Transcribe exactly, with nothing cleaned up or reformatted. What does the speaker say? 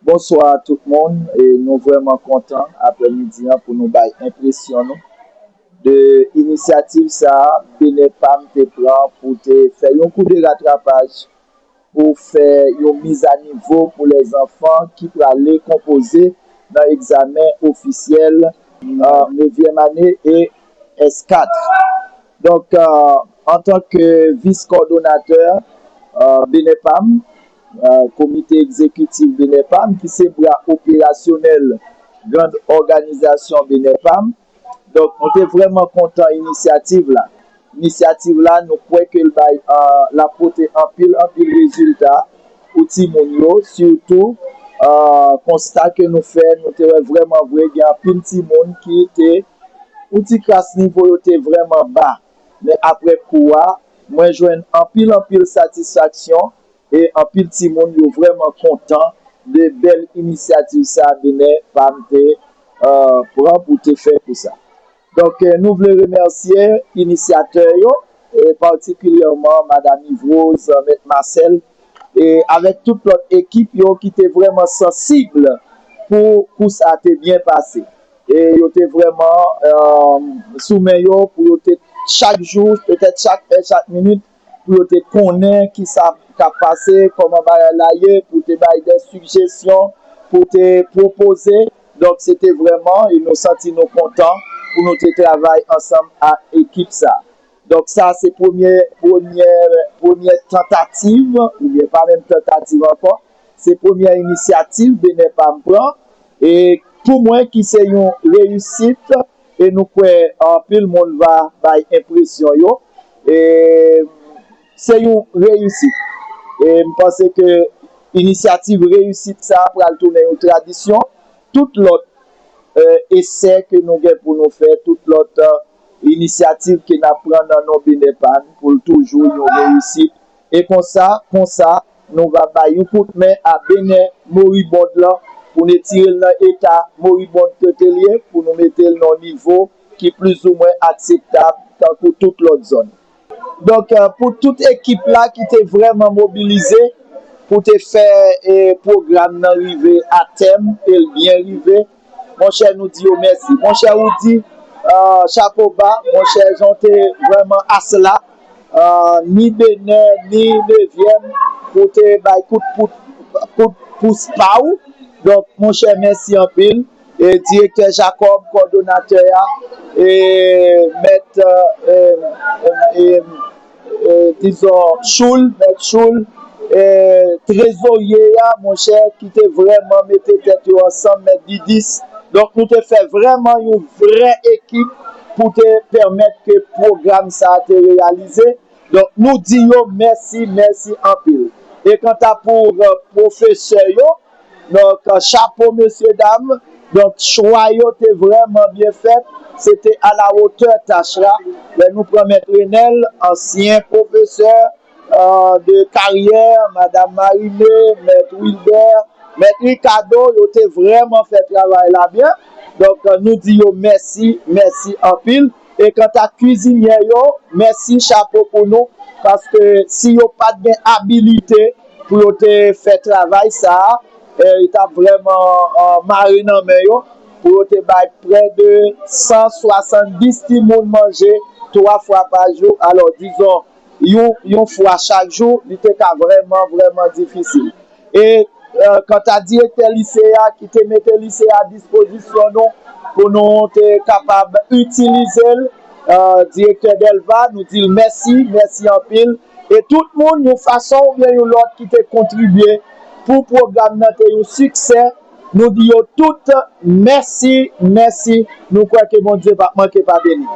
Bonswa tout moun, e nou vrèman kontan aprèmidi an pou nou bay enpresyon nou de inisyativ sa a BENEPAM te pran pou te fè yon kou de ratrapaj pou fè yon mizanivo pou lèzanfan ki prale konpoze nan egzamen ofisyèl nevyèm ane e S kat. Donk, antanke vis kòdonatè BENEPAM, Komite Egzekitif BENEPAM, ki se bra operasyonèl grann òganizasyon BENEPAM, donk, nou te vrèman kontan inisyativ la. Inisyativ la, nou kwè ke l bay, l ap pote anpil, anpil rezilta pou timoun yo, sitou konsta ke nou fè, nou te wè vrèman vre, gen anpil timoun ki te, yon ti kras nivo yo te vrèman ba. Men aprè kou a, mwen jwenn anpil, anpil satisfaksyon e anpil timoun yo vrèman kontan de bèl inisyativ sa a BENEPAM te pran pou te fè kou sa. Donk, nou vle remèsye inisyatè yo, e patikilyèman Madanm Yvrose, Mèt Marcel, e avèk tout lòt ekip yo ki te vrèman sansib pou kou sa te byen pase. E yo te vrèman sou men yo pou yo te chak jou, petèt chak è, chak minit, pou yo te konnen ki sa k ap pase, kòman bagay la ye, pou te bay de sijesyon, pou te pwopoze. Donk, se te vrèman, e nou santi nou kontan pou nou te travay ansanm ak ekip sa. Donk, sa se premye, premye, premye tantativ, oubyen pa menm tantativ ankò, se premye inisyativ BENEPAM pran, e pou mwen ki se yon reyisit, e nou kwè anpil moun va bay enpresyon yo, e se yon reyisit. E m panse ke inisyativ reyisit sa a pral tounen yon tradisyon. Tout lòt esè ke nou gen pou nou fè, tout lòt inisyativ ke n ap pran nan non BENEPAM pou l toujou yon reyisit. E konsa, konsa, nou va bay yon kout men a Benè moribond lan pou n etire l nan eta moribond kote l ye, pou nou mete l nan yon nivo ki plizoumwen akseptab tankou tout lòt zòn. Donk, pou tout ekip la ki te vrèman mobilize pou te fè pwogram nan rive a tèm e l byen rive, monchè, nou di yo mèsi. Monchè Roody, chapo ba, monchè, jan w te vrèman asla, ni Benè, ni nevyèm, pou te bay kout, kout, kout pous pa w. Donk, monchè, mèsi anpil. E direktè Jacob, kòdonatè a, e mèt, e, e, e, dizon, Choul, mèt Choul, e trezorye a, monchè, ki te vrèman mete tèt yo ansanm, mèt Didis. Donk, nou te fè vrèman yon vrè ekip pou te pèmèt ke pwogram sa a te reyalize. Donk, nou di yo mèsi, mèsi anpil. E kanta pou pwofesè yo, donk, chapo, mesye dam. Donk, chwa yo te vrèman byen fèt. Se te a la wotè tach la. Lè nou pran mèt Renel, ansyen pwofesè de karyè, madam Marine, mèt Wilbert, mèt Ricardo, yo te vrèman fè travay la byen. Donk, nou di yo mèsi, mèsi anpil. E kanta kwizinyè yo, mèsi, chapo pou nou, paske si yo pa t gen abilite pou yo te fè travay sa a, e, yo t ap vrèman mare nan men yo, pou yo te bay prè de san swasanndis timoun manje twa fwa pa jou. Alò, dizon, yon, yon fwa chak jou, li te ka vrèman, vrèman difisil. E kanta direktè lise a ki te mete lise a dispozisyon nou pou nou te kapab itilize l, direktè Delva, nou di l mèsi, mèsi anpil. E tout moun, yon fason oubyen yon lòt, ki te kontribye pou pwogram nan te yon siksè, nou di yo tout mèsi, mèsi. Nou kwè ke Bondye p ap manke pa beni.